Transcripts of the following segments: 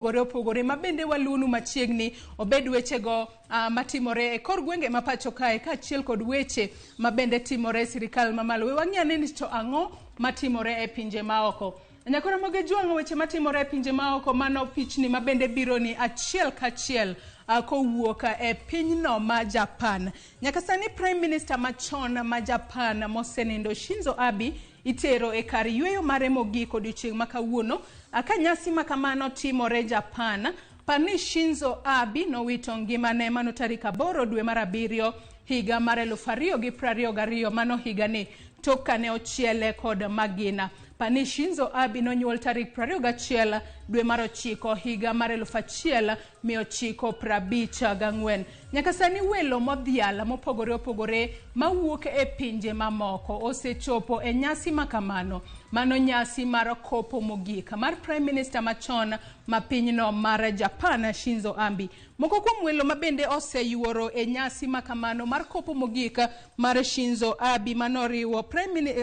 Opogore opogore ma bende waluonu machiegni, obed wechego matimore e kor gwenge ma pacho kae, kaachiel kod weche ma bende timore e sirikal mamalo. We wang'i ane ni to ang'o matimore e pinje maoko. Nyakora Moge Jwang'o, weche matimore e pinje maoko, mano pichni ma bende biro ni achiel kachiel kowuok e pinyno ma Japan. Nyaka sani Prime Minister machon ma Japan mosenindo Shinzo Abe itero e kar yueyo mare mogik odiochieng' ma kawuono. Ka nyasi ma kamano timore Japan, par ni Shinzo Abe nowito ngimane mano tarik 8 dwe mar 7 higa mar 2022, mano higani, tok kane ochiele kod magina. Par ni Shinzo Abe nonyuol tarik 21 dwe mar 9 higa mar 1954. Nyaka sani welo modhial mopogore opogore mawuok e pinje mamoko osechopo e nyasi ma kamano. Mano nyasi mar kopo mogik mar Prime Minister machon ma pinyno mar Japan Shinzo Abe. Moko kuom welo ma bende oseyuoro e nyasi ma kamano mar kopo mogik mar Shinzo Abe manoriwo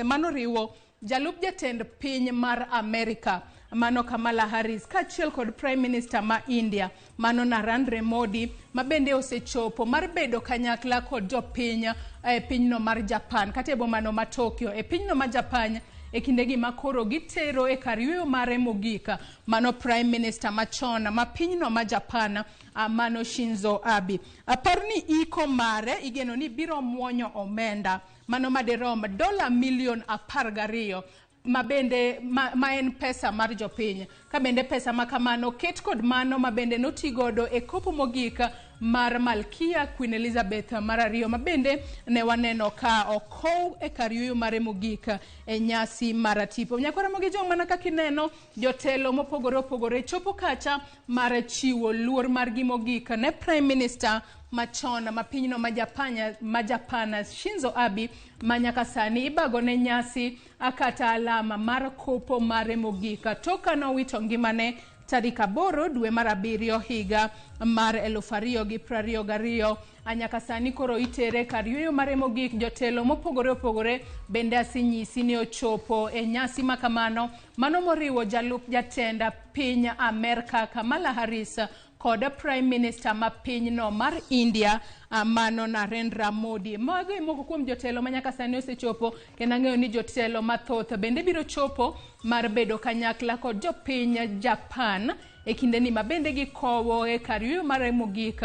manoriwo jalup jatend piny mar Amerika mano Kamala Harris, kaachiel kod Prime Minister ma India mano Narendra Modi, ma bende osechopo mar bedo kanyakla kod jopiny e pinyno mar Japan kata e bomano ma Tokyo e pinyno ma Japan e kindegi ma koro gitero e kar yueyo mare mogik, mano Prime Minister machon ma pinyno ma Japan mano Shinzo Abe. Apar ni iko mare igeno ni biro muonyo omenda mano madirom dola milion 12, ma bende ma en pesa mar jopiny, ka bende pesa ma kamano ket kod mano ma bende notigodo e kopo mogik mar Malkia Queen Elizabeth mar 2, ma bende ne waneno ka okow e kar yueyo mare mogik e nyasi mar tipo. Nyakwara Mogi Jong, mana kaka ineno jotelo mopogore opogore chopo kacha mar chiwo luor margi mogik ne Prime Minister machon ma pinyno ma Japan Shinzo Abe, ma nyaka sani ibago ne nyasi kata alama mar kopo mare mogik tok ka nowito ngimane tarik 8 dwe mar 7 higa mar 2022. Nyaka sani koro itere kar yueyo mare mogik. Jotelo mopogore opogore bende asenyisi ni ochopo e nyasi ma kamano, mano moriwo jalup jatend piny Amerka Kamala Harris kod Prime Minister ma pinyno mar India mano Narendra Modi. Mago e moko kuom jotelo ma nyaka sani osechopo, kendo ang'eyo ni jotelo mathoth bende biro chopo mar bedo kanyakla kod jopiny Japan e kindeni ma bende gikowo e kar yueyo mare mogik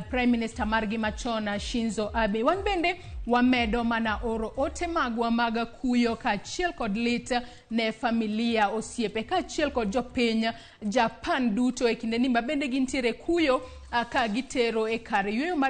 Prime Minister margi machon Shinzo Abe. Wan bende wamedo mana oro ote magwa mag kuyo kaachiel kod lit ne familia, osiepe kaachiel kod jopiny Japan duto e kindeni ma bende gintiere kuyo ka gitero e kar yueyo mar